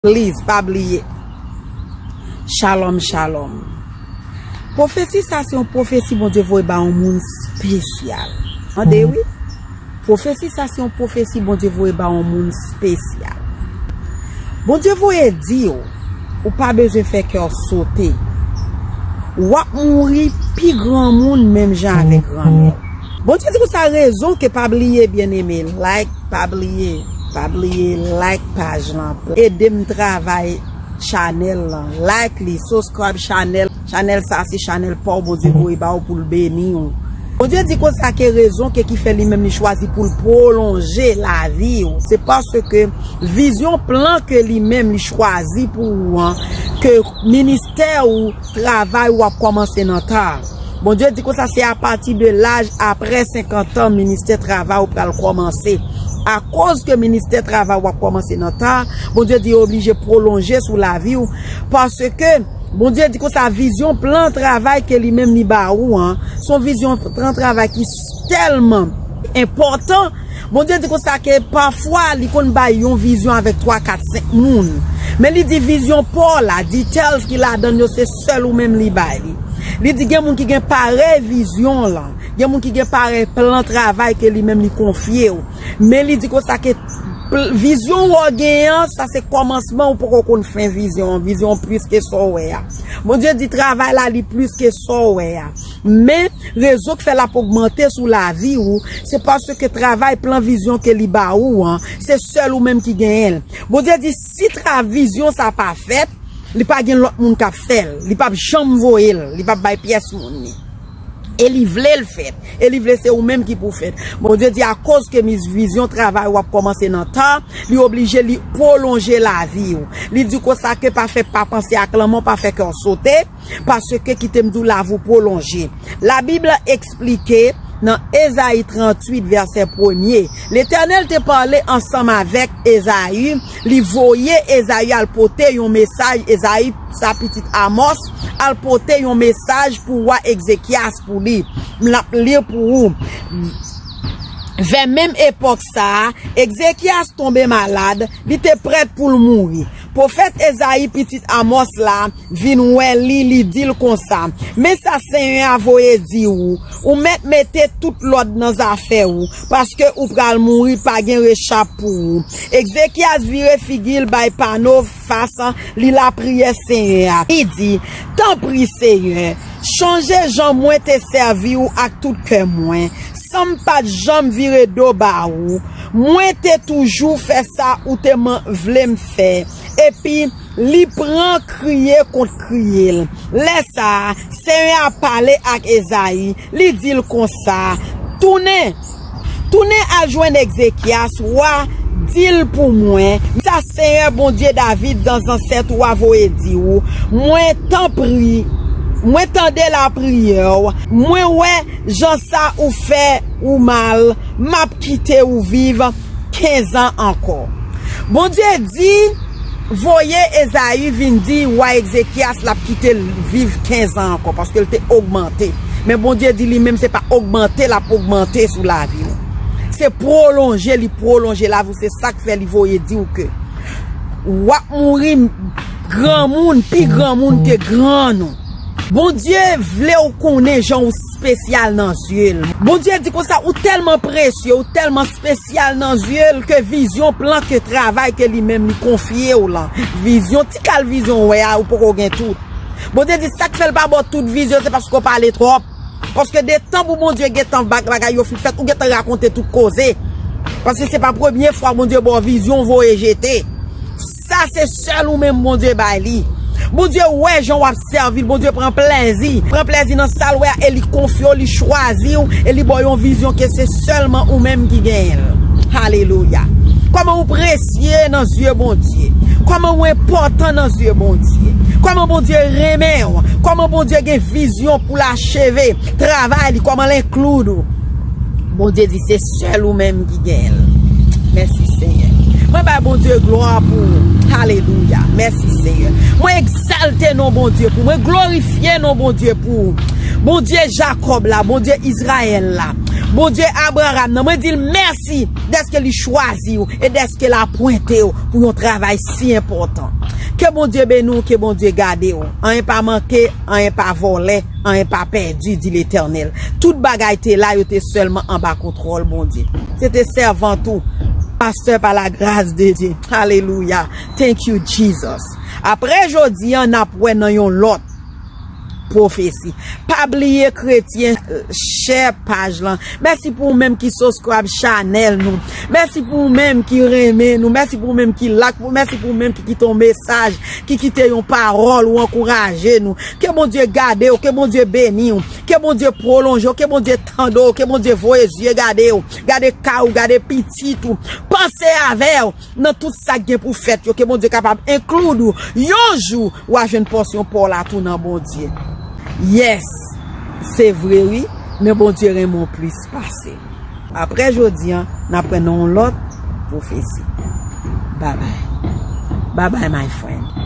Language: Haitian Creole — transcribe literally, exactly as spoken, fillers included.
Please, pa bliye. Shalom, shalom. Pwofesi sa se yon pwofesi Bondye voye ba yon moun espesyal. Tande wi. Pwofesi sa se yon pwofesi Bondye voye ba yon moun espesyal. Bondye voye di w, ou pa bezwen fè kè w sote. W ap mouri pi granmoun menm jan avèk granmè w. Bondye di konsa, rezon ke pa bliye, byeneme, like, pa bliye, pa bliye like paj lan. Ede m travay chanèl lan. Like li, subscribe chanèl. Chanèl sa se chanèl pa w Bondye voye ba w pou l beni w. Bondye di konsa ke rezon ke ki fè li menm li chwazi pou l pwolonje lavi w, se paske vizyon, plan ke li menm li chwazi pou ou an, ke ministè ou, travay ou ap kòmanse nan ta. Bondye di konsa se apati de laj apre senkant an ministè travay ou pral kòmanse. Akoz ke ministè travay ou ap kòmanse nan ta, Bondye di oblije pwolonje sou lavi w, paske Bondye di konsa vizyon plan travay ke li menm li ba ou an, se yon vizyon plan travay ki tèlman enpòtan. Bondye di konsa ke pafwa li konn bay yon vizyon avèk twa, kat, senk moun. Men li di vizyon pa w la, details ki ladan l yo, se sèl ou menm li bay li. Li di gen moun ki gen parèy vizyon lan, gen moun ki gen parèy plan travay ke li menm li konfye w. Men li di konsa ke pl- vizyon w genyen an, sa se kòmansman, ou poko konn fen vizyon an. Vizyon an plis ke sa w wè a. Bondye di travay la li plis ke sa w wè a. Men rezon k fè l ap ogmante sou lavi w, se paske travay plan vizyon ke li ba ou an, se sèl ou menm ki genyen l. Bondye di si tra vizyon sa pa fèt, li pa gen lòt moun k ap fè l. Li p ap janm voye l. Li p ap bay pyès moun li. E li vle l fèt. E li vle se ou menm ki pou fèt. Bondye di akoz ke mis vizyon travay w ap kòmanse nan ta, li oblije li pwolonje lavi w. Li di konsa ke pa fè, pa panse ak lanmò, pa fè kè w sote, paske kite m di w lavi w pwolonje. Labib la eksplike nan Ezayi tranntuit vèsè premye, Letènèl te pale ansanm avèk Ezayi, li voye Ezayi al pote yon mesaj, Ezayi sa pitit Amòs, al pote yon mesaj pou wa Egzekyas pou li. M l ap li pou ou. Vè menm epòk sa a, Egzekyas tonbe malad, li te prèt pou l mouri. Pwofèt Ezayi, pitit Amòs la, vin wè li, li di l konsa, men sa Senyè a voye di ou, ou mèt mete tout lòd nan zafè ou, paske ou pral mouri, pa gen rechap pou ou. Egzekyas vire figi l bay pano fas, li lapriyè Senyè a. Li di, tanpri Senyè, chonje jan mwen te sèvi ou ak tout kè mwen, san m pa t janm vire do ba ou. Mwen te toujou fè sa ou te man- vle m fè. Epi li pran kriye kont kriye l. Lè sa a, Senyè a pale ak Ezayi, li di l konsa, tounen, tounen al jwenn Egzekyas wa, di l pou mwen, sa Senyè Bondye David, zansèt ou a, voye di ou, mwen tanpri, mwen tande lapriyè w, mwen wè jan sa ou fè ou mal, m ap kite ou viv kenz an ankò. Bondye di, voye Ezayi vin di wa Egzekyas l ap kite l viv kenz an ankò, paske l te ogmante. Men Bondye di li menm se pa ogmante l ap ogmante sou lavi w. Se pwolonje li pwolonje lavi w. Se sa k fè li voye di w ke w ap mouri granmoun, pi granmoun ke grann ou. Bondye vle w konnen jan w espesyal nan zye l. Bondye di konsa, ou tèlman presye, ou tèlman espesyal nan zye l ke vizyon, plan, ke travay ke li menm li konfye w lan. Vizyon, ti kal vizyon w wè a, ou poko gen tout. Bondye di sa k fè l pa ba w tout vizyon, se paske w pale twòp. Paske detan pou Bondye gentan ba- bagay yo fin fèt, ou gentan rakonte tout koze. Paske se pa premye fwa Bondye ba w vizyon, voye jete. Sa se sèl ou menm Bondye bay li. Bondye wè jan w ap sèvi l, Bondye pran plèzi. Pran plèzi nan sa l wè a e li konfye w, li chwazi w e li ba w yon vizyon ke se sèlman ou menm ki genyen l. Alelouya. Kòman ou presye nan zye Bondye. Kòman ou enpòtan nan zye Bondye. Kòman Bondye renmen w. Kòman Bondye gen vizyon pou l acheve travay li, kòman l enkli w. Bondye di se sèl ou menm ki genyen l. Mèsi Senyè. Mwen bay Bondye glwa pou ou. Alelouya. Mèsi Senyè. Mwen egzalte non Bondye pou ou. Mwen glorifye non Bondye pou ou. Bondye Jakòb la, Bondye Izrayèl la. Bondye Abraram nan, mwen di l mèsi dèske li chwazi w e dèske l apwente w pou yon travay si enpòtan. Ke Bondye beni w, ke Bondye gade w. Anyen pa manke, anyen pa vòlè, anyen pa pèdi, di Letènèl. Tout bagay te la, yo te sèlman anba kontwòl Bondye. Se te sèvant ou, pastè pa la gras de Dye. Alelouya. Thank you, Jesus. Apre jodi an, n ap wè nan yon lòt pwofesi. Pa bliye kretyen, share paj lan. Mèsi pou ou menm ki subscribe chanèl nou. Mèsi pou ou menm ki renmen nou. Mèsi pou ou menm ki like. Mèsi pou ou menm ki kite yon mesaj, ki kite yon pawòl ou ankouraje nou. Ke Bondye gade w, ke Bondye beni w, ke Bondye pwolonje w, ke Bondye tande w, ke Bondye voye zye gade w, gade kay ou, gade pitit ou. Panse avè w nan tout sa k gen pou fèt yo, ke Bondye kapab include ou yon jou w a jwenn pòsyon pa w la tou nan Bondye. Yes, se vre wi, men Bondye renmen w plis pase. Apre jodi an, n ap wè nan yon lòt pwofesi. Bye bye. Bye bye, my friend.